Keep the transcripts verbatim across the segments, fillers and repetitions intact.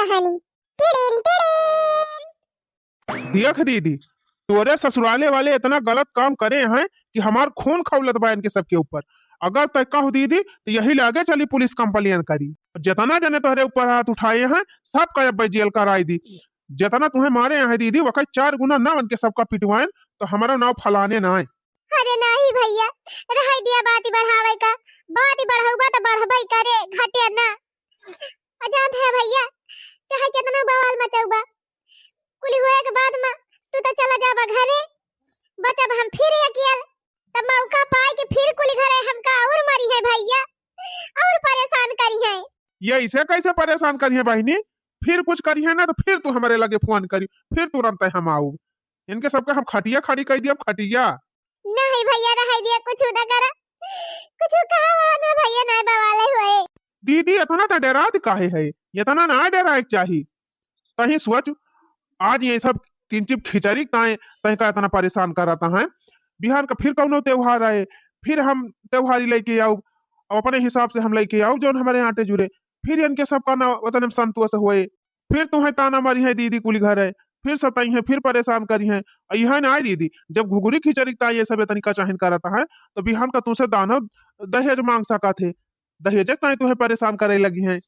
कहानी। टिड़िन, टिड़िन। देख दीदी, तोरे ससुराले वाले इतना गलत काम करे हैं कि हमार खून खौलत बा इनके सबके ऊपर। अगर तय कहो दीदी, तो यही लागे चली पुलिस complain करी। जितना जने तोहरे ऊपर हाथ उठाए हैं, सबका अब जेल कराई दी। जितना तुहें मारे हैं दीदी, वकर चार गुना ना उनके सबका पिटवाएन, तो हमारा नाव फलाने ना आए। अरे नाही भैया, रह दिया बात ही बढ़ावे का, बात ही बढ़ाउबा तो बढ़बे करे, घटे ना। और जानत है भैया, चाहे कितना बवाल मचाउबा, कुल होए के बाद में तू तो चला जाबा घरे, बचब हम फिर अकेल। तब मौका पाए कि फिर कुल घरे हमका और मरी है भैया, और परेशान करी है। ये इसे कैसे परेशान करी है बहिनी? फिर कुछ करी है ना तो फिर तू हमारे लगे फोन करी, फिर तुरंत हम आऊ। इनके सबके हम खटिया खड़ी कर दिया, खटिया। नहीं भैया, रह दिया, कुछ ना करा, कुछ कहा हुआ ना भैया, ना बवाले हुए। दीदी, इतना तो डरात काहे है? इतना ना डराए के चाही। तही सोच, आज ये सब किंचित खिचड़ी ताए तय का इतना परेशान करता है। बिहान का फिर कौनो त्योहार आए, फिर हम त्योहारी लेके आऊ, और अपने हिसाब से हम लेके आऊ जौन हमारे आटे जुरे। फिर इनके सबका ना वतन में संतोष होए, फिर तुम्हें ताना मारी है दीदी कुली घर है, फिर सताई है, फिर परेशान करी है। और यह ना आए दीदी, जब घुघुरी खिचड़ी ताई ये सब इतनी कचाहिन करता है, तो बिहान का तुझसे दानो दहेज मांग सका थे, दहेज ताई तुम्हें परेशान करे लगी है।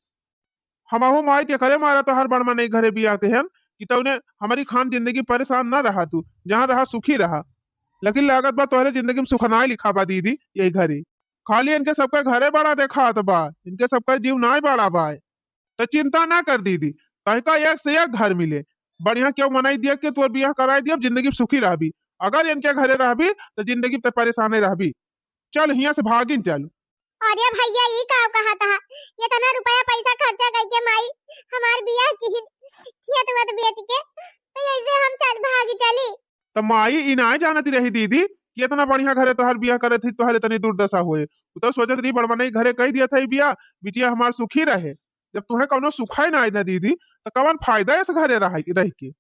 हमहू माई के करे मारा तोहार बड़ मनई घरे बियाह के हन कि तौने हमारी खान जिंदगी परेशान ना रहा तू, जहाँ रहा सुखी रहा। लेकिन लागत बा तोहरे जिंदगी में सुख ना लिखा बा दीदी, यही घरे। खाली इनके सबका घरे बड़ा देखात बा, इनके सबका जीव ना बड़ा बा। तो चिंता ना कर दीदी, तहका एक से एक घर मिले, बढ़िया केहू मनई दिया के तोर बियाह कराई दिया, जिंदगी में सुखी रहबी। अगर इनके घरे रहबी तो जिंदगी में तो परेशाने रहबी। चल हियां से भागिन चल। अरे भैया, ई का कहत हा? इतना रुपया पैसा खर्चा कइके माई हमार बियाह किहिन, खेत वेत बेच के, तो ऐसे हम चल भाग चली। त माई ई नाय जानत रही दीदी कि इतना बढ़िया घरे तोहर बियाह करत ही, तोहर इतनी दुर्दशा होए। उ तो सोचत रही बड़मनई घरे कह दिया था ई बियाह, बिटिया हमार सुखी रहे। जब तुहे कौनो सुखाई ना आई ना दीदी, तो कवन फायदा इस घरे रह, रह के?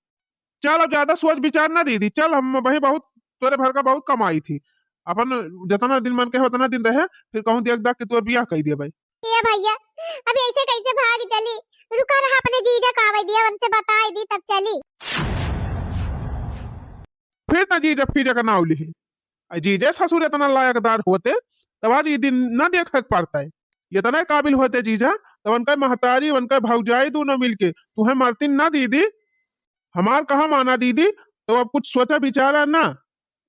चल, अब ज्यादा सोच विचार ना दीदी, चल, हम वही बहुत, तोरे भर का बहुत कमाई थी, अपन जितना दिन मन के उतना दिन रहे, फिर कहूँ देख दाख के तोर बियाह कई दिया भाई। ए भैया, अब ऐसे कैसे भाग चली? रुका रहा, अपने जीजा का आवे दिया, उनसे बताई दी तब चली। फिर ना जीजा फीजा का नाव लिहे। आ जीजा ससुर इतना लायकदार होते, तब आज ये दिन ना देखे के पड़ता है। इतना काबिल होते जीजा, तब उनका महतारी, उनका भौजाई दोनों मिलके तुहे मरतीन ना दीदी। हमार कहा माना दीदी, तो अब कुछ सोचा विचारा ना,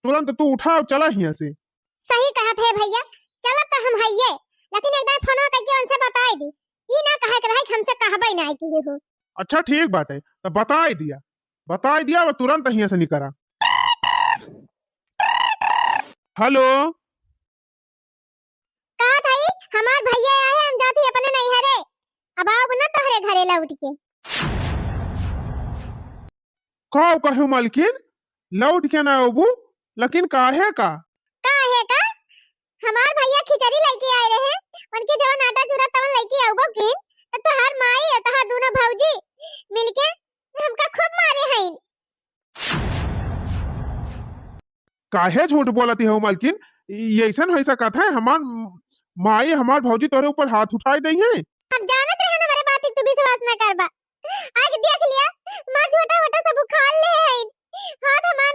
तुरंत तू उठा और चला हियां से। सही कहत है भैया, चलत तो हम हइये, लेकिन एक दाई फोनवा कइके उनसे बताई दी, ई ना कहे के रहे कि हमसे कहबे ना की हो। अच्छा ठीक बाटे, तो बताई दिया, बताई दिया, अब तुरंत हियां से निकरा। हेलो। का भाई, हमार भैया आए हैं, हम जाती अपने नैहरे, अब आउब ना तोहरे घरे लौट के। का कहू मलकिन, लौट के ना आउबू, लेकिन काहे का? काहे का? हमार भैया खिचड़ी लइके आए रहे, उनके जवन आटा चूरा तवन लइके आउबो किन, त तोहार माई और तोहार दोनों भौजी मिलके हमका खूब मारे हईन। काहे झूठ बोलती हो मलकिन? ई ऐसन हो सकत है? हमार माई, हमार भौजी तोरे ऊपर हाथ उठाई दई है। हम जानत रहे ना, हमारे बात तू विश्वास ना करबा। आके देख लिया, मार झोटा वोटा सब उखाड़ ले हईन, हाथ हमार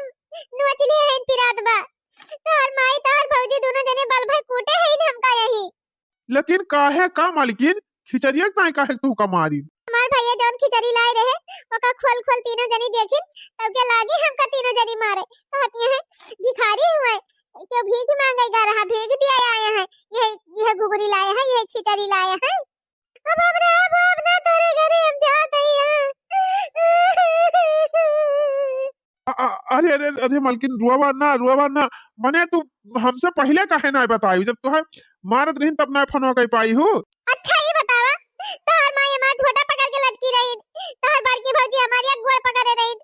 नोच ले हईन, पिरात बा। तोहार माई, तोहार भौजी दोनों जने बल भर कूटे हईन हमका यही। लेकिन काहे का मालकिन, खिचड़िया के ताई काहे तू का मारी? हमार भैया जौन खिचड़ी लाए रहे, ओका खोल खोल तीनों जनी देखिन, तब के लागी हमका तीनों जनी मारे। कहती हैं, "भिखारी हुए, क्यों भीख मांगे गा रहा, भीख दिया आए हैं, यह, यह घुघुरी लाए हैं, यह खिचड़ी लाए हैं।" अब हम रहब, अब ना तोरे घरे हम जात हई। अ-, अ-, अरे, अरे, अरे मलकिन, रुआवा ना, रुआवा ना। मने तू हमसे पहिले काहे ना बताई? जब तोहे मारत रहिन तब ना फोनवा कई पाई हूँ। अच्छा ई बतावा, तोहर माई हमार झोटा पकड़ के लटकी रहिन, तोहर बड़की भौजी हमार एक गोड़ पकड़े रहिन,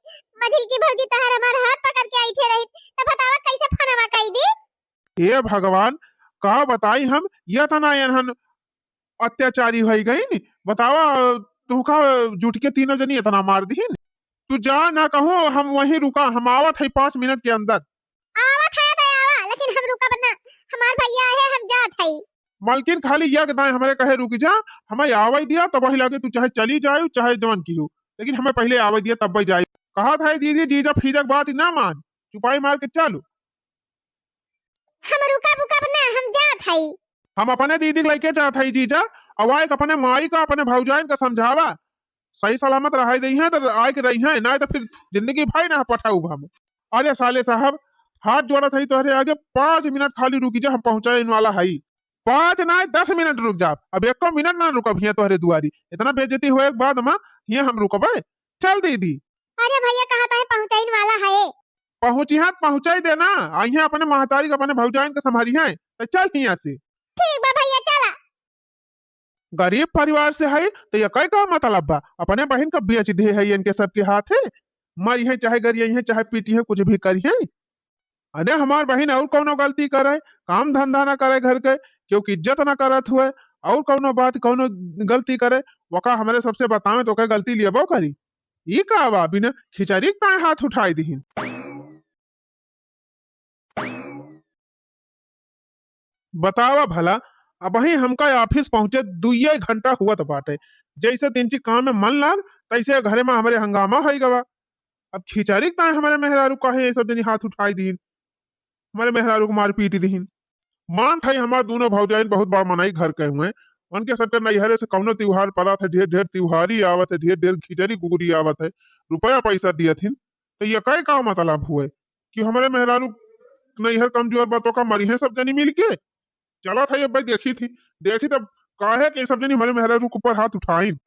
मझिलकी भौजी तोहर हमार हाथ पकड़ के ऐठे रहिन, तब बतावा कैसे फोनवा कई दी? हे भगवान, का बताई हम, ये तना एनहन अत्याचारी होई गईन। बतावा, तू का जुट के तीनों जनी इतना मार दीन? तू जा ना कहूँ, हम वहीं रुका, हम आवत है पाँच मिनट के अंदर। आवत है तो आवा, लेकिन हम रुकब ना, हमार भैया है, हम जात है। मलकिन खाली यक दाएँ हमरे कहे रुकि जा, हमें आवइ दिया, तबही लागे तू चाहे चली जायू, चाहे जवन किहू, लेकिन हमें पहिले आवइ दिया, तब्बे जाई। कहत है दीदी, जीजा फीजा क बात ना मान, चुपाई मार के चालू। हम रुकब उकब ना, हम जात हई। हम अपने दीदी क लइके जात हई जीजा, अउ आइके अपने माई क, अपने भौजाइन क समझावा, सही सलामत रहइ दइहैं त आइके रहिहैं, नाहीं त फिर जिंदगी भइ ना पठाउब हम। अरे साले साहब, हाथ जोड़त हई तोहरे आगे, पाँच मिनट खाली रुकि जा, हम पहुँचाइन वाला हई। पाँच नाहीं, दस मिनट रुक जाब, अब एक्को मिनट ना रुकब हियाँ तोहरे दुआरी। इतना बेइज्जती होए के बाद मा हियाँ हम रुकबे? चल दीदी। अरे भइया, कहत है पहुँचाइन वाला है। पहुँचिहैं त पहुँचाइ देना, अइहैं अपने महतारी क, अपने भौजाइन क सम्हरिहैं, त चल हियाँ से। ठीक बा भइया, चला। गरीब परिवार से हई, त यकइ का मतलब बा? अपने बहिन क बेच दिहे हई इनके सबके हाथे, मरिहैं चाहे गरियइहैं, चाहे पीटिहैं, कुछ भी करिहैं। अरे हमार बहिन अउर कउनो गलती करइ, काम धंधा ना करइ घर के, केहू क इज्जत ना करत हुए, अउर कउनो बात, कउनो गलती करइ, वका हमरे सबसे बतावें त ओके गलती लियबो करी। ई का बा, बिना खिचरी क ताईं हाथ उठाइ दिहिन? बतावा भला, अबहीं हमका office पहुँचे दुइये घंटा हुअत बाटे। जइसे तिनची काम में मन लाग, तइसे घरे मा हमरे हंगामा होइ गवा। अब खिचरी क ताईं हमरे मेहरारू काहे ये सब जनी हाथ उठाइ दिहिन, हमरे मेहरारू क मारपीट दिहिन। मानत हई हमार दूनो भौजाइन बहुत बड़ मनई घर के हुए, उनके सबके नैहरे से कउनो तिउहार परत है, ढेर ढेर तिउहारी आवत है, ढेर ढेर खिचरी गुगरी आवत है, रुपया पइसा दियत हिन, त यकइ का मतलब हुए कि हमरे मेहरारू नैहर कमजोर बा, त का मरिहैं सब जनी मिलके? चलत हई अब भाई देखित ही, देखित अब काहे के सब जनी हमरे मेहरारू के ऊपर हाथ उठाइन।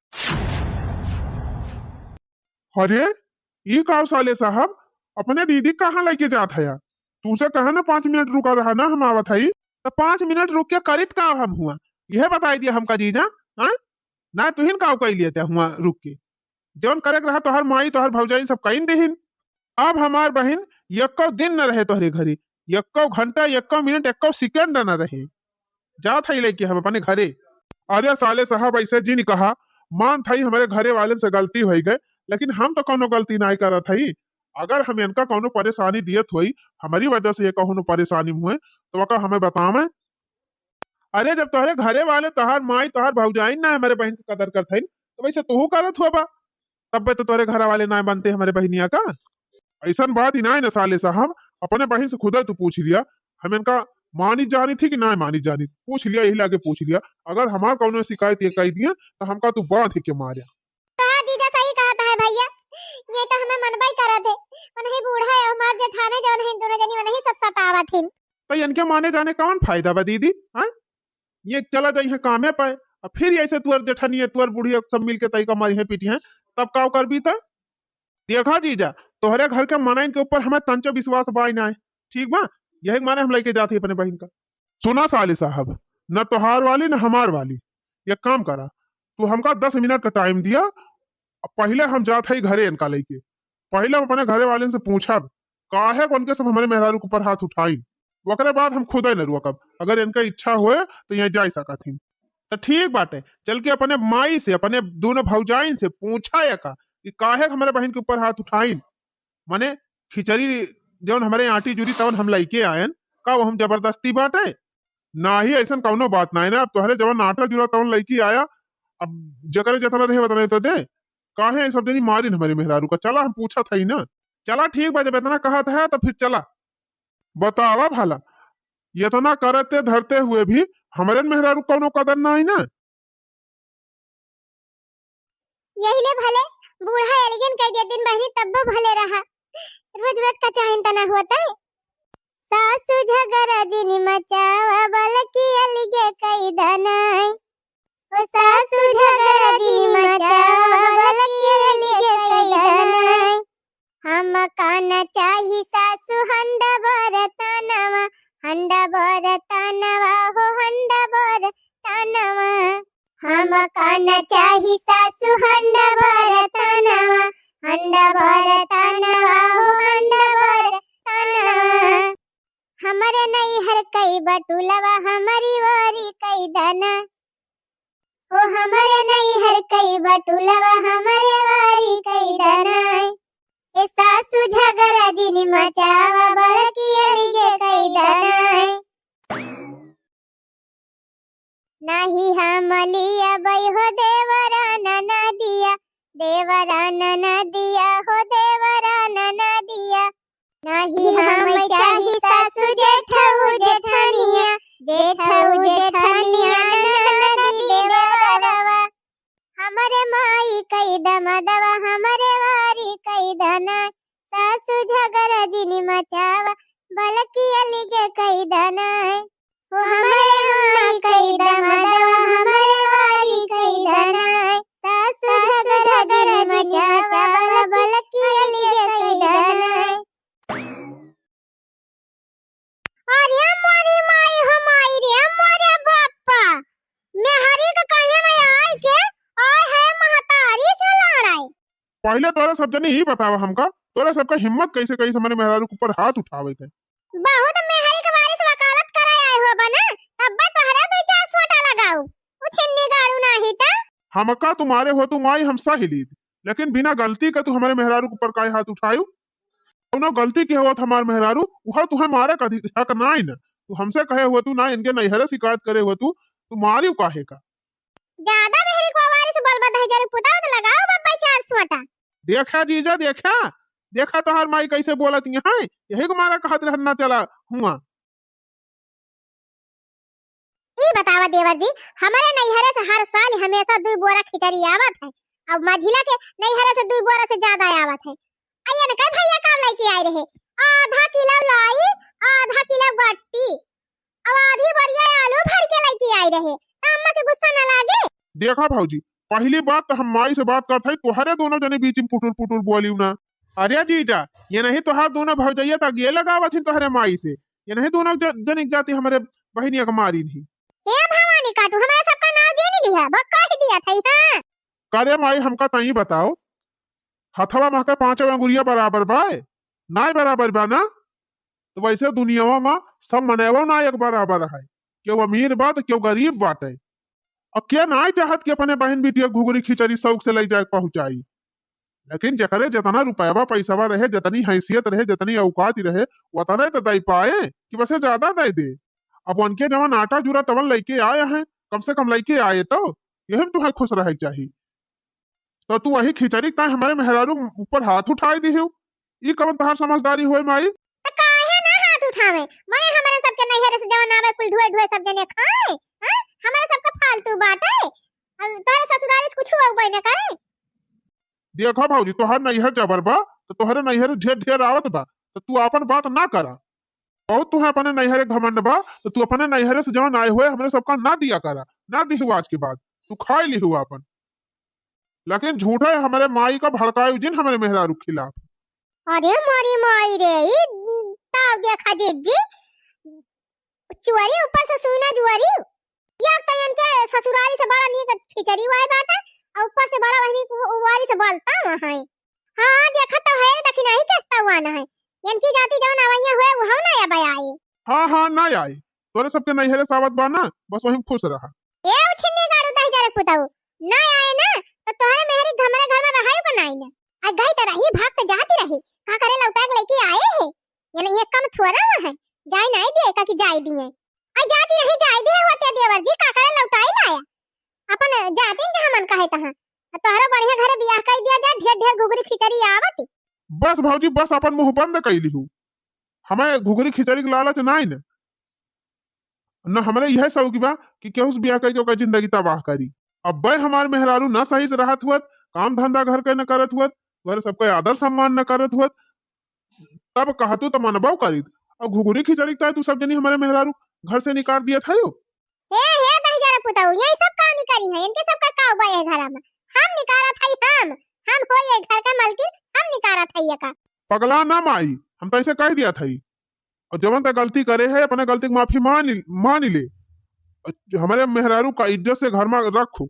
अरे, ई का साले साहब, अपने दीदी कहाँ लइके जात हया? तुमसे कहा ना पाँच मिनट रुका रहा ना, हम आवत हई। त पाँच मिनट रुक के करित का हम हुआ, यह बताइ दिया हमका जीजा, हाँ? ना तुहिन का कइ लिया हुआ रुक के? जउन करे के रहा तोहर माई, तोहर भौजाइन सब कइन दिहिन। अब हमार बहिन यक्को दिन न रहे तोहरे घरे, यक्को घंटा, यक्को मिनट, यक्को second न रहे। जात हई लइके हम अपने घरे। अरे साले साहब, अइसे जिन कहा, मानत हई हमरे घरे वालेन से गलती होइ गए, लेकिन हम त कउनो गलती नाहीं करत हई। अगर हम इनका कउनो परेशानी दियत होई, हमरी वजह से ये कउनो परेशानी में हुए, त वका हमें बतावें। अरे जब तोहरे घरे वाले, तोहार माई, तोहार भौजाइन ना हमरे बहिन क कदर करत हइन, त वइसे तोहू करत होबा, तब्बे त तोहरे घरे वाले ना बनते हमरे बहिनिया का। अइसन बात ही नाहीं न साले साहब, अपने बहिन से खुदे तू पूछ लिया, हम इनका मानी जानी थी कि ना मानी जानी, पूछ लिया, यही लागे पूछ लिया। अगर हमार कउनो सिकायत ये कइ दिया, त हमका तू बांध के मारे। कहा जीजा, सही कहत है भइया, ये त हमें मनबइ करत है, उनही बूढ़ा है, हमार जेठाने जउन है, दूनो जनी उनही सब सतावत हिन। त इनके माने जाने कउन फायदा बा दीदी, हाँ? ये चला जइहैं कामे पे, अउ फिर अइसे तुअर जेठनिया, तुअर बुढ़िया सब मिलके तइका मरिहैं पीटिहैं, तब का करबी त? देखा जीजा, तोहरे घर के मनइन के ऊपर हमें तंचो विश्वास बाय नाय, ठीक बा? यही के मारे हम लइके जात ही अपने बहिन का। सुना साले साहब, न तोहार वाली न हमार वाली, एक काम करा, तू हमका दस मिनट का time दिया, अब पहिले हम जात हई घरे इनका लइके, पहिले हम अपने घरे वालेन से पूछब, काहे को उनके सब हमरे मेहरारू के ऊपर हाथ उठाइन, ओकरे बाद हम खुदे न रुकब। अगर इनका इच्छा होए त यहाँ जाइ सकत हिन। त ठीक बाटे, चल के अपने माई से, अपने दूनो भौजाइन से पूछा एका कि काहे हमरे बहिन के ऊपर हाथ उठाइन। मने खिचरी जउन हमरे आटी जुरी तउन हम लइके आएन, का वो हम जबरदस्ती बाटे? नाही, अइसन कउनो बात नाही ना। अब तोहरे जवन आटा जुरा तवन लइके आया, अब जकरे जतना रहे वतना त दे, काहे ये सब जनी मारिन हमरे मेहरारू का? चला हम पूछत हई ना। चला ठीक बा, जब इतना कहत है त फिर चला। बतावा भला, इतना करते धरते हुए भी हमरे मेहरारू कउनो कदर नाही ना। यही ले भले बूढ़ा एलियन कह दिया दिन बहनी तब्बो भले रहा, रोज रोज का चाहिन तना होता है। सासु झगड़ा जिन मचावा बलकी अलगे कई दनाई, ओ सासु झगड़ा जिन मचावा बलकी अलगे कई दनाई। हमका न चाही सासु हंडा बरतनवा, हंडा बरतनवा हो हंडा बरतनवा। हमका न चाही सासु हंडा बरतनवा, हंडा बरतनवा हो हंडा बरतनवा। हमरे नैहर कई बटुलवा हमरी ओरी कई दना, ओ हमरे नैहर कई बटुलवा हमरे ओरी कई दना। ए सासु झगड़ा जिन मचावा बलकी अलगे कई दना। नाही हम लियबै हो देवरा ननदिया, देवरा ननदिया हो देवरा ननदिया। नाही हम चाही सासु जेठऊ जेठनिया, जेठऊ जेठनिया ननदी देवरवा। हमरे माई कई द मदवा, हमरे वारी कई द ना, सासु झगड़ा जिन मचावा, बलकी अलिगे कई द ना। हो हमरे माई कई द मदवा, हमरे वारी कई द ना, सासु झगड़ा जिन मचावा, बलकी अलिगे कई द ना। अरे मोरी माई हो माई रे, मोरे बापा, मेहरी के कहे में आई के, आय है महतारी से लड़ाई। पहिले तोरे सब जनी ई बतावा हमका, तोरे सबका हिम्मत कैसे, कैसे हमरे मेहरारू के ऊपर हाथ उठावे के? बहुत मेहरी के बारे से वकालत करे आए हो बना, तब्बे तोहरे दो चार सोटा लगाऊ, उ छिन्नी गाड़ू नाही त। हमका तू मारे हो तू माई, हम सही लीत, लेकिन बिना गलती के तू हमरे मेहरारू के ऊपर काहे हाथ उठायू? कौनो गलती के होत हमार मेहरारू, उहा तुहे मारे का अधि-, हक नाई न। तू हमसे कहे हुए तू ना, इनके नैहरे शिकायत करे हुए तू, तू मारियो काहे का? ज्यादा मेहरी को आवारी से बोलबा दहिजर पुताव त लगाओ बब्बा चार सोटा। देखा जीजा, देखा, देखा तोहार माई कैसे बोलत यहाँ, यही को मारा कहत रहन ना चला हुआ। ई बतावा देवर जी, हमरे नैहरे से हर साल हमेशा दुई बोरा खिचड़ी आवत है, अब मझिला के नैहरे से दुई बोरा से ज्यादा आवत है। अयन के भैया काम लेके आए रहे, आधा किलो लाई, आधा किलो गट्टी, अब आधी बोरिया आलू भर के लेके आए रहे, त अम्मा के गुस्सा न लागे? देखा भौजी, पहली बात तो हम माई से बात करत हई, तोहरे दोनों जने बीच में पुटुर पुटुर बोलियो ना। अरे जीजा, ये नहीं तोहार दोनों भौजैया त गे लगावत ही तोहरे माई से, ये नहीं दोनों ज-, जनिक जाती हमरे बहिनिया के मारी नहीं। हे भवानी काटू, हमरा सबका नाव जे नहीं लिहा, बस कह दिया था, हाँ। करे माई, हमका तई बताओ, हथवा महके पांचों अंगुरिया बराबर बा? नाय बराबर बा ना? तो वैसे दुनियावा में सब मनैवा ना एक बराबर है, केहू अमीर बा तो केहू गरीब बाटे। अब के नाय चाहत कि अपने बहन बिटिया घुघरी खिचड़ी शौक से ले जाए पहुंचाई, लेकिन जकरे जतना रुपयवा पैसवा रहे, जतनी हैसियत रहे, जतनी औकात रहे, वतने तो दे पाए कि बसे ज्यादा दे दे। अब उनके जवन आटा जूरा तवन लेके आए हैं, कम से कम लेके आए तो यही में तुहे खुश रहे के चाही। तो तू वही खिचड़ी का हमरे मेहरारू ऊपर हाथ उठाए दिहू, ई कवन तहार समझदारी होए माई? त काहे ना हाथ उठावे? मने हमरे सबके नैहरे से जवन आवे कुल ढुए ढुए सब जने खाए, हाँ? हमरे सबके फालतू बाटे, अब तोहरे ससुरारी से कुछ अउबे न करे। देखा भौजी, तोहर नैहर जबर बा, तो तोहरे नैहर ढेर ढेर आवत बा, तो तू आपन बात ना करा। बहुत तुहे अपने नैहरे घमंड बा, तो तू अपने नैहरे से जवन आए हुए हमरे सबका ना दिया करा, ना दिहू आज के बाद, तू खाए लिहू आपन। लेकिन झूठे हमरे माई का भड़कायु जिन हमरे मेहरारू के खिलाफ। अरे मोरी माई रे, ई ताव देखा जिज्जी, चुअरी ऊपर से सुना जुअरी। या तो इनके ससुरारी से बड़ा नीक खिचड़ी वाई बाटे, और ऊपर से बड़ा बहनी को उवारी से बोलता वहाँ है। हाँ, देखा तो है, देखी नहीं कैसता हुआ ना है। इनकी जाति जवन अवैया हुए, वो हम ना अब आए। हाँ, हाँ, ना आए। तोरे सबके नैहरे सावत बा ना, बस वहीं खुश रहा। ए उछिन्नी गाड़ू दहिजर पुताऊ, ना आए ना, तो तोहरे मेहरी हमरे घर में रहाई बनाई ना। आ गई तो रही, भाग तो जाती रही, का करे लौटा के लेके आए है? ये नहीं, ये कम थोड़ा हुआ है, जाए नहीं दिए का कि जाए दिए। आ जाती रही, जाए दिए होते देवर जी, का करे लौटाई लाया? अपन जाती न जहाँ मन कहे तहाँ। आ तोहरा बढ़िया घरे बियाह कर दिया जा, ढेर ढेर घुघरी खिचड़ी आवत। बस भौजी, बस अपन मुंह बंद कर लिहू। हमें घुघरी खिचड़ी के लालच नाई न। न हमरे यह शौक बा कि केहू से बियाह करके ओकर जिंदगी तबाह करी। अब बे हमार मेहरारू न सही से रहत हुअत, काम धंधा घर के न करत हुअत, तोहरे सबके आदर सम्मान न करत हुअत, तब कहतू त मनबो करीत। अब घुघरी खिचड़ी के तू सब जनी हमरे मेहरारू घर से निकाल दिया था यो। हे, हे दहिजरा पुताऊ, यही सब काम निकारी है, इनके सबका का बा ये घरा में? हम निकारत हई, हम, हम हो ये घर का मालकिन, हम निकारत हई ये का। पगला ना माई, हम तो ऐसे कह दिया था। और जवन ते गलती करे है, अपने गलती की माफी मान, मान ले। और हमरे मेहरारू का इज्जत से घर में रखो।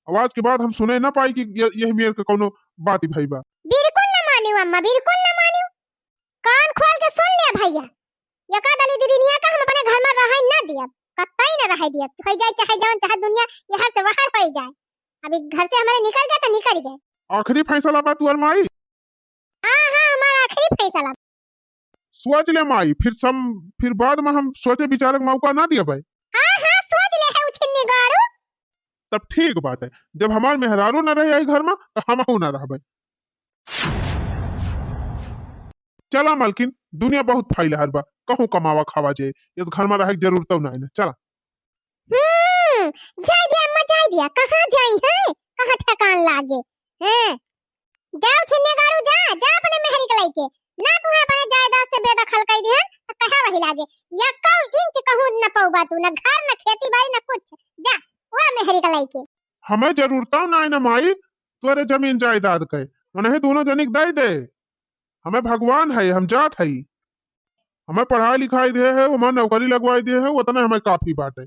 और आज के बाद हम सुने ना पाई कि ये, यही मेर के कौनो बात भई बा। बिल्कुल ना मानियो अम्मा, बिल्कुल ना मानियो। कान खोल के सुन ले भैया, यका दली दीदिनिया का हम अपने घर में रहे ना दियब, कतई ना रहे दियब। हो जाए चाहे जवन चाहे दुनिया ये हर से बाहर हो जाए। अभी घर से हमारे निकल गए तो निकल गए। आखिरी फैसला बा तुअर माई। हाँ, हाँ, हमारा आखिरी फैसला। सोच ले माई, फिर सम-, फिर बाद में हम सोचे विचारे के मौका ना दिया भाई। हाँ, हाँ, सोच ले है उछिन्नी गाड़ू, तब ठीक बाटे। जब हमार मेहरारू न रहे आई घर में, तो हमहू न रहबे। चला मलकिन, दुनिया बहुत फैलहर बा, कहूँ कमावा खावा जाए, इस घर में रहे के जरूरत नहीं ना। चला। हम्म, जाए दिया अम्मा, जाए दिया, कहाँ जाई है, कहाँ ठेकान लागे, हैं? जाओ छिन्नी गाड़ू, जा, जा अपने मेहरी के लइके, ना तू है अपने जायदाद से बेदखल कर दिहन, तो कहा वही लागे, या कौ इंच कहूँ न पौबा तू, न घर, न खेती बाड़ी, न कुछ, जा, वह मेहरी के लइके। हमें जरूरत ना है ना माई, तोरे जमीन जायदाद के, उन्हें दोनों जनिक दे दे। हमें भगवान है, हम जात हई। हमें पढ़ाई लिखाई दे है, हमें नौकरी लगवाई दे है, उतना हमें काफी बाटे।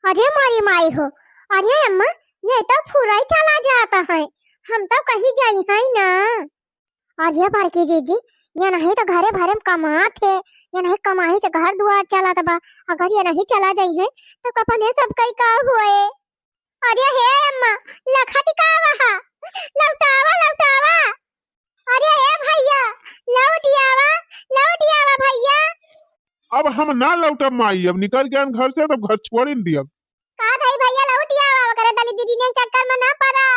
अरे मोरी माई हो, अरे अम्मा, ये तो फुराई चला जाता है, हम तो कहीं जाई है ना। अरे बड़की जीजी, ये नहीं तो घरे भरे में कमात है, ये नहीं कमाई से घर दुआर चलत बा, अगर ये नहीं चला जाई है, तो अपने सब कई का हुए। अरे हे अम्मा, लखत का बा? लौटावा, लौटावा। अरे हे भैया, लौट आवा, लौट आवा भैया। अब हम ना लौटब माई, अब निकल गए घर से, तब घर छोड़ ही दियब। का भाई भैया लौट आवा, ओकरे दली दीदी ने चक्कर में ना पड़ा।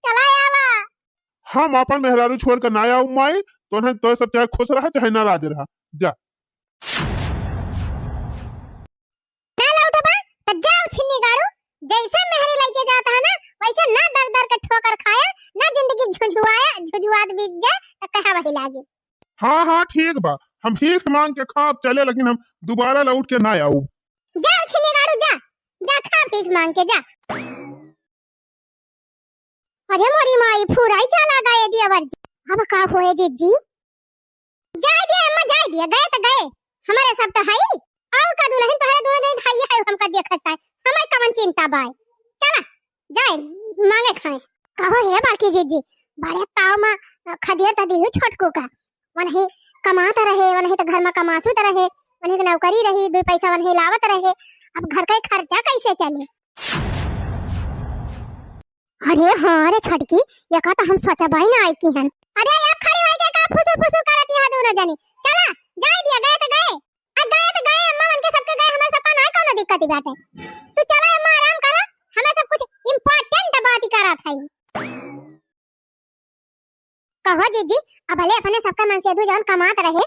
चला आवा। हम अपन मेहरारू छोड़ के ना आऊ माई, तो उन्हें तो सब चाहे खुश रहा चाहे नाराज रहा। जा। ना लौटबा, त जाओ छिन्नी गाड़ू, जैसे मेहरी लइके जाता है ना, वैसे ना दर दर के ठोकर खाया, ना जिंदगी झुझुआया, झुझुआत बीत जाए, त कहा वही लागे। हाँ, हाँ, ठीक बा, हम भीख मांग के खाब चले, लेकिन हम दोबारा लौट के ना आऊ। जाओ छिन्नी गाड़ू, जा, जा खा भीख मांग के, जा। अरे मोरी माई, फुराई चला गए दियावर जी। अब का होए जीजी? जाए दिया अम्मा, जाए दिया, गए तो गए, हमारे सब तो है। और का दुल्हन तोहरे दोनों जने धाइये है, हमका देखत है, हमें कवन चिंता बाय। चला, जाए, मांगे खाए। कहो हे बड़की जीजी, बड़े ताव में खदेर त दिहु छोटकू का। वनही कमात रहे, वनही तो घर में कमासुत रहे, वनही के नौकरी रही, दो पैसा वनही लावत रहे। अब घर का खर्चा कैसे चले? अरे हाँ रे छोटकी, ये का तो हम सोचबा ही ना आई की हन। अरे ये खड़ी होई के का फुसुर फुसुर करत यहाँ दोनों जनी? चला, जाए दिया, गए तो गए। आ गए तो गए, अम्मा मन के सबके गए, हमारे सबका ना कोनो दिक्कत ही बाटे। तू चला अम्मा, आराम करा, हमें सब कुछ important बात ही करत है। कहो जीजी, अब भले अपने सबका मनसेधु जौन कमात रहे,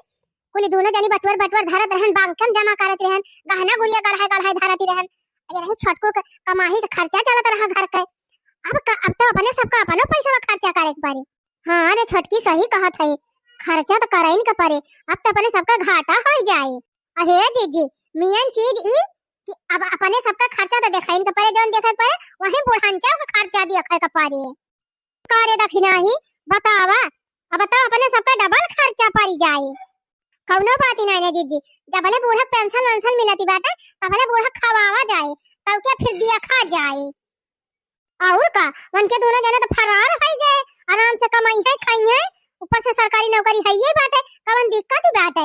कुल दोनों जनी बटुअर बटुअर धरत रहन, बांके में जमा करत रहन, गहना गुरिया गढ़ाई गढ़ाई धरत रहन। ये रही छोटकू के कमाही से खर्चा चलत रहा घर के। अब का, अब तो अपने सबका अपनो पैसा खर्चा करे के पड़े। हाँ रे छोटकी, सही कहत है, खर्चा तो करइन के पड़े, अब तो अपने सबका घाटा हो जाए। अरे जीजी, मेन चीज ई कि अब अपने सबका खर्चा तो देखाइन के पड़े, जौन देखे के पड़े, वहीं बुढ़ांचा के खर्चा देखे के पड़े। का रे दखिनाही, बतावा, अब तो अपने सबका double खर्चा पड़ी जाए। कौनो बात ही नहीं ना जीजी, जबले बूढ़ा पेंशन वेंशन मिलती बाटे, तबले बूढ़ा खवावा जाए, तब क्या फिर देखा जाए। और का, उनके दोनों जने तो फरार हो गए, आराम से कमाई है, खाई है, ऊपर से सरकारी नौकरी है ये बाटे, कवन दिक्कत ही बाटे।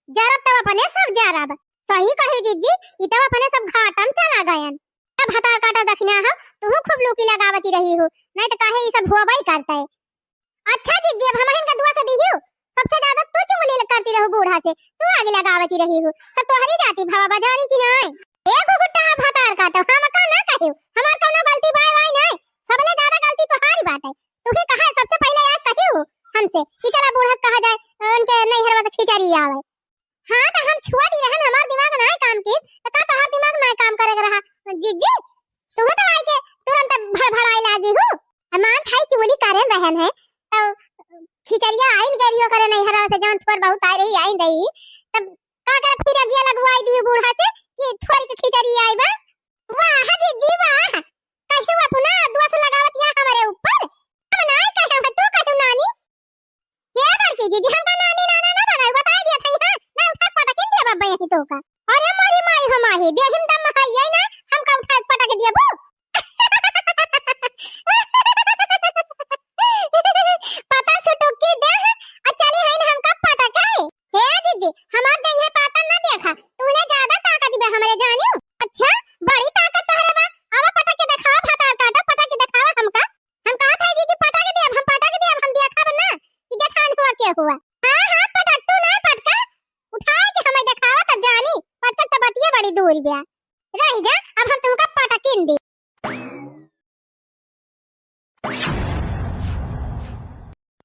जरब तब अपने सब जरब। सही कही जीजी, ई तब अपने सब घाटा में चला गयन। तब भतार काटा दखिना हो, तुहू खूब लूकी लगावती रही हो, नहीं तो काहे ई सब होबई करते। अच्छा जीजी, अब हमहिन का दुआ से दिहियो, सबसे ज्यादा तू चुगली करती रहू बूढ़ा से, तू आगे लगावती रही हो, सब तोहरी जाति भावा बजानी की नहीं। ए घुघुट्टा भतार काटा, हम का ना कहियो, हमार कौनो गलती बाय वाय नहीं, सबले ज्यादा गलती तोहारी बाटे। तू ही कहा सबसे पहले यार कहियो हमसे कि चला बूढ़ा से कहा जाए, उनके नैहरवा से खिचड़ी आवे। हाँ, तो हम छोट ही रहन, हमार दिमाग नाय काम किस, तो का तोहार दिमाग नाय काम करे के रहा? जीजी, तू तो आई के तुरंत भड़भड़ाए लागी हूँ। हमार भाई चुगली करे रहन है, तो खिचड़िया आइन गई हो करे नैहरा से, जौन थोर बहुत आए रही, आइन रही, तब का कर फिर अगिया लगवाई दी बूढ़ा से कि थोरी के खिचड़ी आई बा। वाह जीजी वाह, कहियो अपना दोष लगावत या हमारे ऊपर। हम नाय कहे, तू कहू नानी। हे बड़की जीजी, हमका नानी नाना ना बनाई, बताई दिया था, हाँ? ना उठा पटक के दिया बब्बा यही तो का। अरे मोरी माई हो माई, देहिम दम है ये ना, हमका उठा पटक दिया बू। पता सुटुकी दे, आ चली है ना हमका पटक है। हे जीजी, हमार देह है पाता ना देखा, तूने ज्यादा ताकत बे हमरे जानियो। अच्छा, बड़ी ताकत तोहरे बा, आवा पटक के दिखावा, भतार काटा, पटक के दिखावा हमका। हम कहत है जी कि पटक देब, हम पटक देब, हम देखब ना कि जेठान हुआ के हुआ। हाँ, हाँ, पटक, तू ना पटका, उठाए के हमें देखावा त जानी, पटक त बतिये बड़ी। दू रुपया। रहि जा, अब हम तुमका पटकिन दी।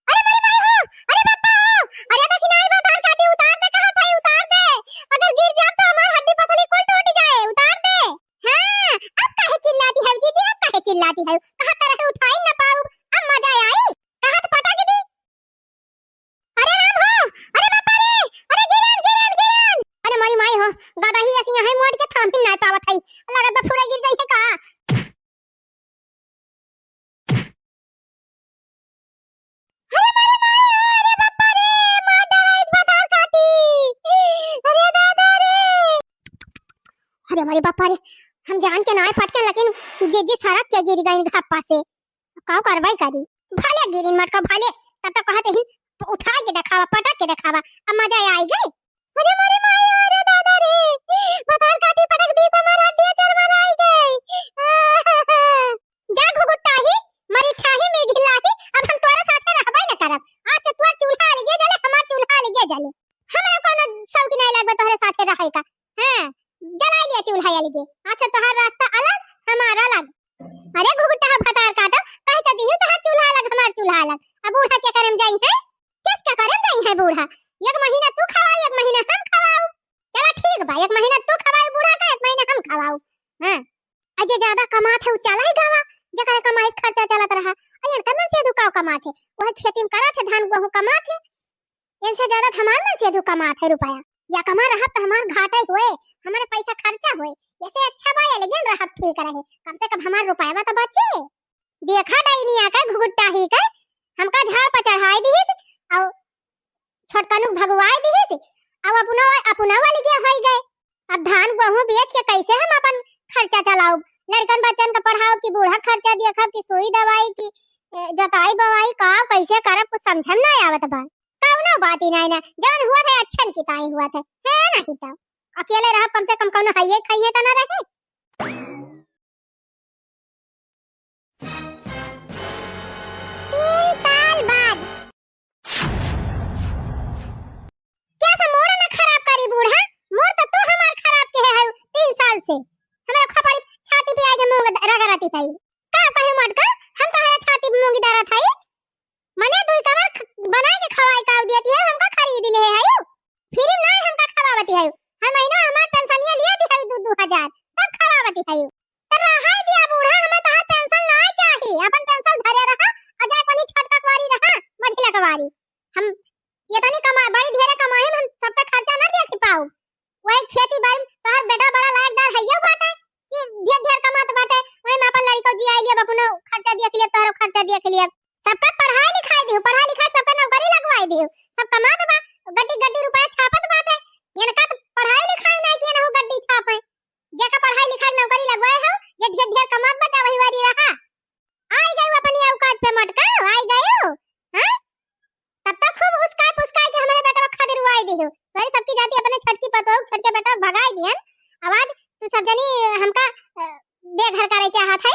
अरे मोरे माई हो, अरे बापा हो, अरे देखी नाई बा, धान काटी उतार दे, कहा था उतार दे, अगर गिर जाब तो हमार हड्डी पसली कुल टूट जाए, उतार दे। हाँ, अब काहे चिल्लाती है जीजी, अब काहे चिल्लाती है? कहा तरह उठाई न पाऊ, अब मजा आई, कहा तो पटक दी। अरे राम हो, अरे बापा रे, अरे गिरन, गिरन, गिरन। अरे मोरी माई हो, गदही ऐसी यहाँ मोड़ के थाम ही ना पावत है। लगत बा पूरा गिर जाइए का। अरे मोरी माई हो, अरे बापा रे, मार डाला इस भतार काटी। अरे दादा रे। अरे मोरे बापा रे, हम जान के ना पटके, लेकिन जीजी सरक के गिर गई घप्पा से। का कार्रवाई करी? भले गिरिन मटका भले, तब तक कहते ही उठा के देखावा, पटक के देखावा, अब मजा आई गई। अरे मोरे माई, अरे दादा रे, भतार काटी पटक दी, हमार हड्डियां चरमराई गई। जा घुघुट्टाही, मरी ठाही, मिर्घिलाही, अब हम तोरे साथे रहबे न करब। आज से तोर चूल्हा अलगे जले, हमार चूल्हा अलगे जले। हमरा कोनो शौक नहीं लगबे तोहरे साथे रहे का। हाँ, जला लिया चूल्हा अलगे। आज से तोहार रास्ता अलग, हमार अलग। अरे घुघुट्टा भतार काटो, कह तो दिहू तोहार चूल्हा अलग, हमार चूल्हा अलग। अब बूढ़ा के करे में जाई है? किस के करे में जाई है बूढ़ा? एक महीना तू खवाऊ, एक महीना हम खवाऊ। चला ठीक बा, एक महीना तू खवाऊ बूढ़ा का, एक महीना हम खवाऊ। हाँ, आ जे ज्यादा कमात है, उ चला ही गवा, जेकरे कमाई से खर्चा चलत रहा। आ इनकर मनसेधू का कमात है? वह खेती में करत है, धान गेहूं कमात है। इनसे ज्यादा तो हमार मनसेधू कमात है रुपया। या कमा रहत तो हमार घाटा ही होए, हमारे पैसा खर्चा होए। ऐसे अच्छा बा, अलगे रहत ठीक रहे, कम से कम हमार रुपया तो बचे। देखा डैनिया के घुघुट्टाही के, हमका झाड़ पर चढ़ाई दिहिस, और छोटकनू भगवाई दिहिस, अब अपनो, अपनो अलगे होई गए। अब धान गेहूं बेच के कैसे हम अपन खर्चा चलाउब? लड़कन बच्चन का पढ़ाउब कि बूढ़ा खर्चा देखब कि सुई दवाई कि, ए, जोताई बोवाई का कैसे करब, कुछ समझे में ना आवत बा। कौनो बात ही नहीं ना, जौन हुआ था अच्छन की ताई हुआ था, है नहीं तो अकेले रहब, कम से कम कौनो हइये खइये तो ना रहे। तीन साल बाद। क्या सा मूड न खराब करी बूढ़ा, मूड तो तू हमार खराब के है, है तीन साल से। हमारा खपड़ी छाती पे आके मूंग द-, रगड़ती है। का कहे मटका, हम तोहरा छाती पे मूंगी दरत है? मने दुई कमर ख-, बनाए के खवाए का देती है, हमका खरीद ले है, है? फिर ना हमका खवावती है। हर महीना हमार पेंशनिया लिया दी है दू, दू हजार, तब खवावती है। तो रहाई दिया बूढ़ा, हमें तोहार पेंशन ना चाही, अपन पेंशन धरे रहा, और जाए कोनी छोटका कुआरी रहा, मझिला कुआरी। हम ये तनी कमा, बड़ी ढेरे कमाई में हम सबका खर्चा ना देखी पाऊ। वही खेती बाड़ी में तोहार बेटा बड़ा लायकदार हइयो बाटे कि ढेर ढेर कमात बाटे, वही में अपन लड़िको जियाई लियब, अपनो खर्चा देख लियब, तोहरो खर्चा देख लियब। सबका पढ़ाई लिखाई दियो, पढ़ाई लिखाई सबका नौकरी लगवाई दियो, सब कमात बा, गड्डी गड्डी रुपया छापत बाटे। इनका तो पढ़ाई लिखाई नहीं किए ना हो गड्डी छापे। जेका पढ़ाई लिखाई नौकरी लगवाए हो, जे ढेर ढेर कमात बा, जा वही वारी रहा। आई गयो अपनी औकात पे मटका, आई गयो, हाँ? तब तक खूब उसकाय पुसकाय के हमारे बेटवा खातिर रुआई दियो। तोरे सबकी जाति अपने छोटकी पतोह, छोटके बेटवा भगाई दियन। आवाज तू सब जनी हमका, अ, बेघर करे चाहत है।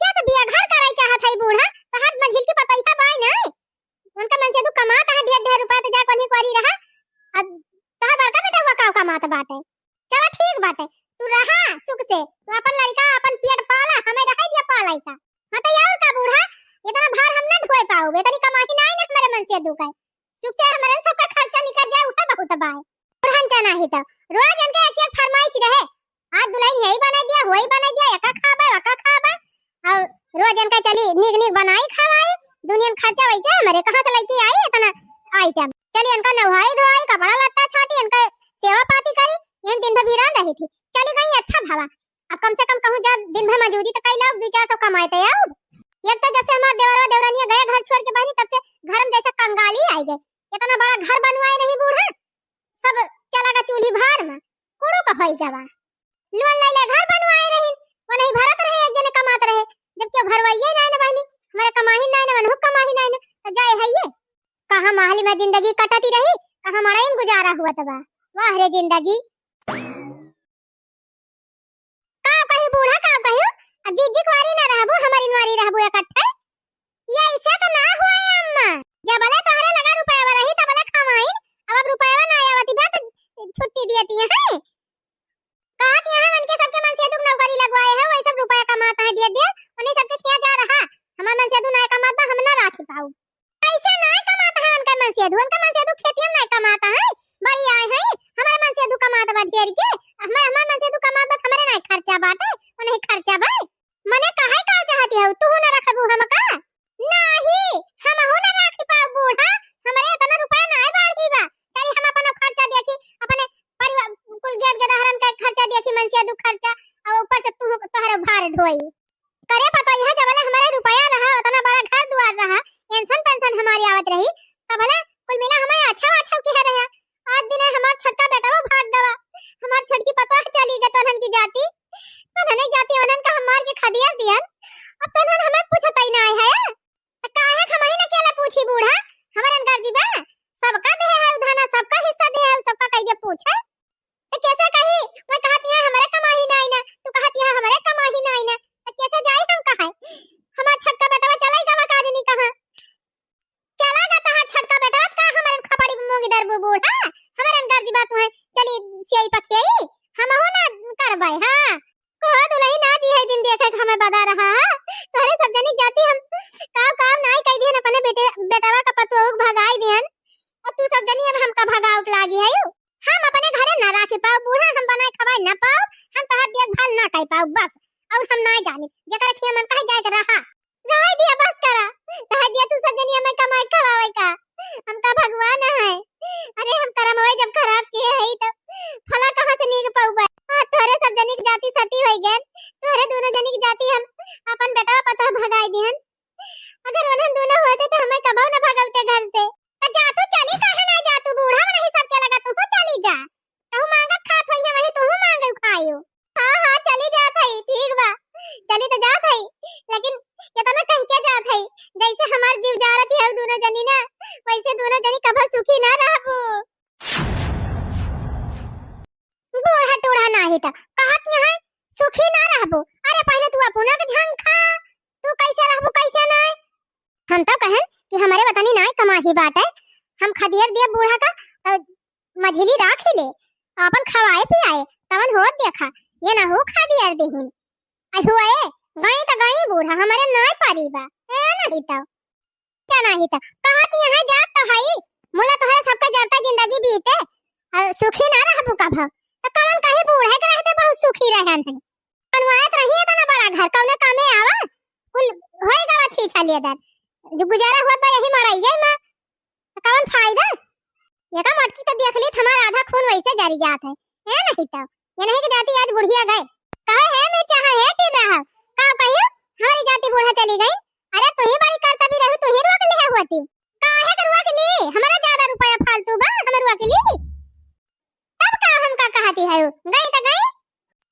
क्या से बेघर करे चाहत है बूढ़ा? तोहार मझिल की पतोहिया बाई नहीं। उनका मन से तू कमात है ढेर ढेर रुपया, तो जा कोनी कोरी रहा। अब तोहार बड़का बेटा हुआ का कमात बाटे। चला ठीक बाटे, तू रहा सुख से, तू अपन लड़िका, अपन पेट पाला, हमें रहे दिया पालाई का। हाँ तो यार का बूढ़ा, इतना भार हम ना ढोए पाओ, इतनी कमाई ना है ना हमारे मन से दुख है। सुख से हमारे सबका खर्चा निकल जाए, उठा बहुत बाय। बुढ़न जाना ही तो रोज इनके एक एक फरमाइश रहे, आज दुल्हन यही बना दिया, वही बना दिया, एका खाबे, वका खाबे, और रोज इनका चली नीक नीक बनाई खवाई, दुनिया में खर्चा वैसे हमारे कहाँ से लेके आई इतना आइटम। चली इनका नहाई धोआई, कपड़ा लत्ता छाटी, इनका सेवा पाती करी, यही दिन भर भिरान रही थी, चली गई अच्छा भवा। अब कम से कम कहूँ जब दिन भर मजूरी तो कई लो, दो चार सौ कमाए तो आओ। एक तो जब से हमारे देवरवा देवरानिया गए घर छोड़ के बहनी, तब से घर में जैसे कंगाली आई गए। इतना बड़ा घर बनवाए नहीं बूढ़ा, सब चला गया चूल्ही भार में, कुड़ू का होई गवा। लोन ले ले घर बनवाए रही, वो नहीं भरत रहे, एक जने कमात रहे, जब क्यों भरवाइए नहीं ना बहनी, हमारे कमाही नहीं ना, मनहु कमाही नहीं ना, तो जाए है ये। कहाँ महल में जिंदगी कटती रही, कहाँ मड़ई में गुजारा हुआ तबा। वाह रे जिंदगी। का कही बूढ़ा, का कही? अब जीजी कुंवारी ना रहबू, हमारी नुआरी रहबू इकट्ठे। ये ऐसे तो ना हुआ है अम्मा। जब ले तोहरे लगा रुपया रही, तब ले खवाइन। अब, अब रुपया ना आवती बा, तो छुट्टी दियती है। कहा कि करके, हमार, हमार मन से तू कमात बा, हमरे नाहीं खर्चा बाटे, वो नाहीं खर्चा बा। मने काहे का चाहती हऊ, तू ना रखबू हमका? नाही, हमहू ना राखी पाऊ बूढ़ा, हमरे इतना रुपया नाहीं बाढ़ी बा। चली हम अपन खर्चा देखी, अपने परिवार कुल गेट गेदहरन का खर्चा देखी, मनसिया दू खर्चा, और ऊपर से तू तोहरे भार ढोई। करे पतोहिया जबले हमरे रुपया रहा, उतना बड़ा घर दुआर रहा, पेंशन पेंशन हमारी आवत रही, तबले कुल मिला हमें अच्छा अच्छा किहे रहे। आज दिने हमार छोटका बेटवा भाग गवा, हमार छोटकी पतोह चली गई, तोहन की जाति, तोहन की जाति उन्हन का हम मार के खदिया दियन। अब तोहन हमें पूछत ही ना है, त काहे हम ही न केला पूछी बूढ़ा, हमरन गर्जी बा, सबका देहे है उधाना, सबका हिस्सा देहे है, सबका कहिए पूछे। त कैसे कही? मैं कहत यहाँ हमरे कमाही नाई ना, तू कहत यहाँ हमरे कमाही नाई ना, त कैसे जाई हम कहे? हमार छोटका बेटवा चलाई गवा का जनी कहाँ। चला गा तहार छोटका बेटवा, का हमरन खपड़ी पे मूंगी दरबू बूढ़ा, हमरन गर्जी बा तुहे, चली सियाई पखियाई, हमहू ना करबै, हाँ। कहो दुलही ना जी है दिन देखे के हमें बदा रहा है, तोहरे सब जनी जाति हम काम काम नाई कह दिहन, अपने बेटे, बेटवा का पतोह भगाई दिहन, और तू सब जनी अब हमका भगाउक लागी है। हम अपने घरे ना राखी पाऊ बूढ़ा, हम बनाए खवाए ना पाऊ, हम तोहार देखभाल ना कर पाऊ बस। और हम ना जानी, जेकर खिया मन कहे जाए के रहा। रहे दिया, बस करा, रहे दिया, तू सब जनी हमें कमाए खवावे का, हमका भगवान है। अरे हम करम होए जब खराब किए है तो फला कहाँ से नीक पाऊ बा। हाँ, तोहरे सब जनी के जाति सती होई गन, तोहरे दोनों जनी के जाति हम अपन बेटवा पतोह भगाई दिहन। अगर उन्हन दोनों होते तो हमें कबो न भगवते घर से। त जा तू चली, काहे ना जा तू, बूढ़ा मनही सबके लगा तू हो चली जा। कहूँ मांगत खात होई है, वही तू मांगे खायो। हाँ, हाँ, चली जात हई, ठीक बा, चली तो जात हई, लेकिन इतना कह के जात हई, जैसे हमार जीव जारत है दोनों जनी ना, वैसे दोनों जनी कभो सुखी ना रहबू। बूढ़ा टूढ़ा नाही त कहत यहाँ सुखी ना रहबू। अरे पहले तू अपना के झंखा, तू कैसे रहबू कैसे नाय। हम तो कहन कि हमरे वतनी नाय कमाही बाटे, हम खदियर दिए बूढ़ा का, तो मझिली राखी ले, अपन खवाए पियाए, तवन होत देखा, ये ना हो खदियर दिहिन। अहुए, गई त गई बूढ़ा, हमरे नाय पारी बा, ए नहीं तो। जाना ही त कहत यहाँ जात तो हई, मुला तोहरे सबका जरता जिंदगी बीते, और सुखी ना रहबू कभो। त कवन कही बूढ़े के रहते बहुत सुखी रहन है। बनवायत रही इतना बड़ा घर, कवने कामे आवा? कुल होए गवा छीछा लेदर। जो गुजारा हुआ बा यही मड़ाइये मा। त कवन फायदा? ये का मटकी तो देख ली, हमारा आधा खून वैसे जरी जात है। ए नहीं तो, ये नहीं कि जाती आज बुढ़िया गए। कहे है मैं चाहे है टिल रहा। का कहियो? हमारी जाति बूढ़ा चली गई। अरे तू ही बड़ी करता भी रहू, तू ही रोक ले हुआ तू। काहे के रोक ली? हमारा ज्यादा रुपया फालतू बा, हम रोक ली। तब का हमका कहती है, गई त गई,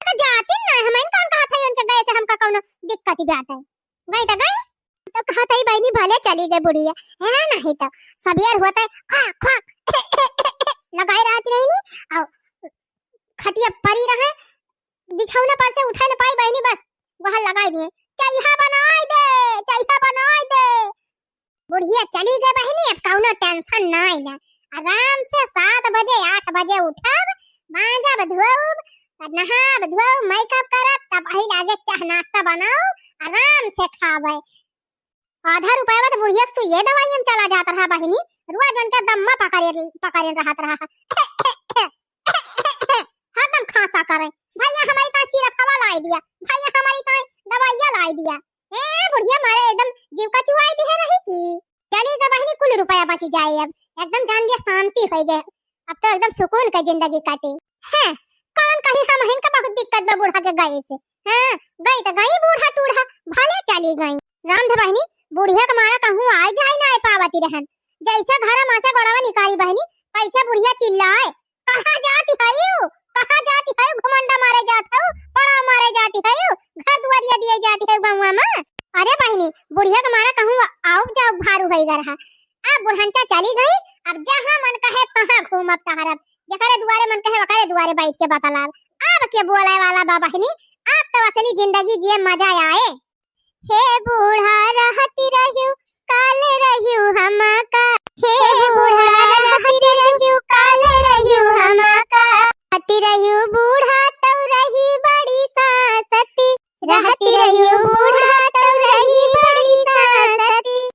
त जाती ना, हम इनका कहत है, उनके गए से हमका कौनो दिक्कत ही बाटे, गई त गई। तो कहत है बहनी भले चली गई बुढ़िया, है नहीं तो सबियर होत है, ख्वाक, ख्वाक लगाए रहती रही नी, और खटिया परी रहे, बिछौना पर से उठे न पाई बहनी, बस वहाँ लगाई दिए, चइहा बनाई दे, चइहा बनाई दे। बुढ़िया चली गई बहनी, अब कौनो tension नाई ना। आराम से सात बजे, आठ बजे उठब, मांजब धोब, नहाब धोब, makeup करब, तब वही लागे चाह नाश्ता बनाओ, आराम से खावे। आधा रुपया तो बुढ़िया के सुइये दवाई में चला जात रहा बहिनी, रोज उनके दम्मा पकड़े, पकड़े रहत रहा। हरदम खांसा करे, "भैया हमारी ताई सिरफवा लाई दिया, भैया हमारी ताई दवाइया लाई दिया।" ए बुढ़िया मारे एकदम जीव का चुआई दिहे रही की। चली गई बहिनी, कुल रुपया बची जाए अब, एकदम जान लिया शांति हो गए, अब तो एकदम सुकून का जिंदगी काटे। हैं, कौन कही हम हिन का बहुत दिक्कत बा बूढ़ा के गए से। हाँ, गई तो गई बूढ़ा टूढ़ा, भले चली गई। राम धे बहिनी, बुढ़िया के मारा कहूँ आए जाए ना आए पावती रहन, जैसे घर में से गोड़वा निकाली बहिनी, कैसे बुढ़िया चिल्लाए, "कहाँ जाती है यू? कहाँ जाती है यू? घमंडा मारे जात है, पड़ाव मारे जाती है यू, घर दुआरिया दिए जाती है गौवा में।" अरे बहिनी, बुढ़िया के मारा कहूँ आउब जाउब भारू होई गा रहा। अब बुढ़ंचा चली गई, अब जहाँ मन कहे तहाँ घूमब टहरब, जेकरे दुआरे मन कहे ओकरे दुआरे बैठ के बतलाब। अब के बोले वाला बा बहिनी, अब तो असली जिंदगी जिए मजा आए। हे बूढ़ा रहती रह्यू, काले रह्यू हमका। हे बूढ़ा रहती रह्यू, काले रह्यू हमका। रहती रह्यू बूढ़ा तौ रही बड़ी सासती। रहती रह्यू बूढ़ा तौ रही बड़ी सासती।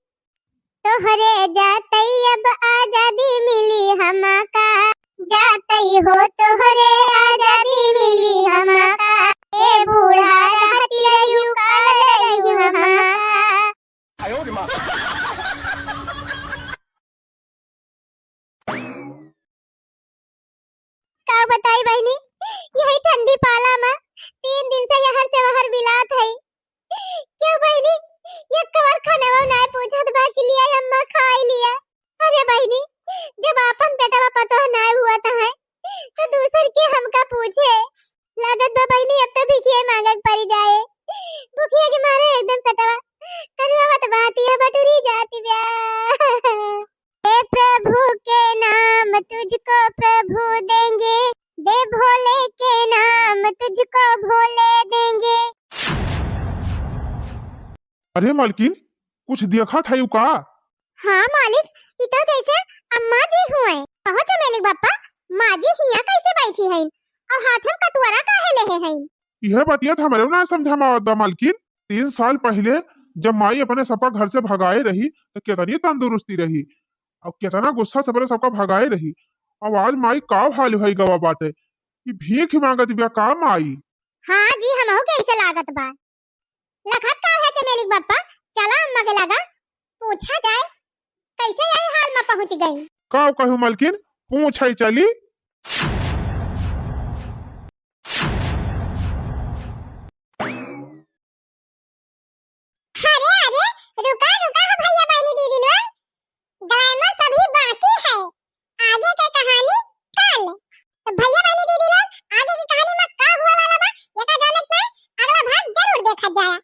तोहरे जातई अब आजादी मिली हमका। जातई हो तोहरे आजादी मिली हमका, ए बूढ़ा रहती रहियो काल रहियो हमका। का बताई बहिनी, यही ठंडी पाला मा तीन दिन से यहर से वहर बिलात है। क्यों बहिनी, एक बार खानवा नाय पूछत बा कि लिया अम्मा खाई लिया। अरे बहिनी, जब आपन बेटवा पतोह नाय हुआ त है, तो दूसर के हमका पूछे। लागत बा बहिनी, अब तो भिखिया मांगक पड़ी जाए। भुखिया के मारे एकदम पेटवा करुआ बतबाती है, बटुरी जाती ब्या। हे प्रभु के नाम तुझको प्रभु देंगे, दे भोले के नाम तुझको भोले देंगे। अरे मालकिन, कुछ देखत हयू का? हाँ मालिक, ई तो जैसे अम्मा जी हुए। कहो चमेली बप्पा, माँ जी हिया कैसे बैठी हईन और हाथ में कटोरा काहे लेहे हईन? इहे बतिया त हमरे ना समझ में आवत बा मालकिन। तीन साल पहिले जब माई अपने सबका घर से भगाए रही त केतनी तंदुरुस्ती रही और केतना गुस्सा से अपने सबका भगाए रही। अब आज माई का हाल भई गवा बाटे कि भीख मांगत बिया का माई? हाँ जी, हमहू के ऐसे लागत बा। लखत का है चमेली बप्पा, चला अम्मा के लगा पूछा जाए कैसे यही हाल में पहुँच गई। का कहू मालकिन, पूछे चली। अरे अरे, रुका रुका हो भैया बहनी दीदी लोग, ग्लैमर सभी बाकी है, आगे के कहानी कल। तो भैया बहनी दीदी लोग, आगे की कहानी में का हुआ वाला बा, एका जाने के अगला भाग जरूर देखा जाए।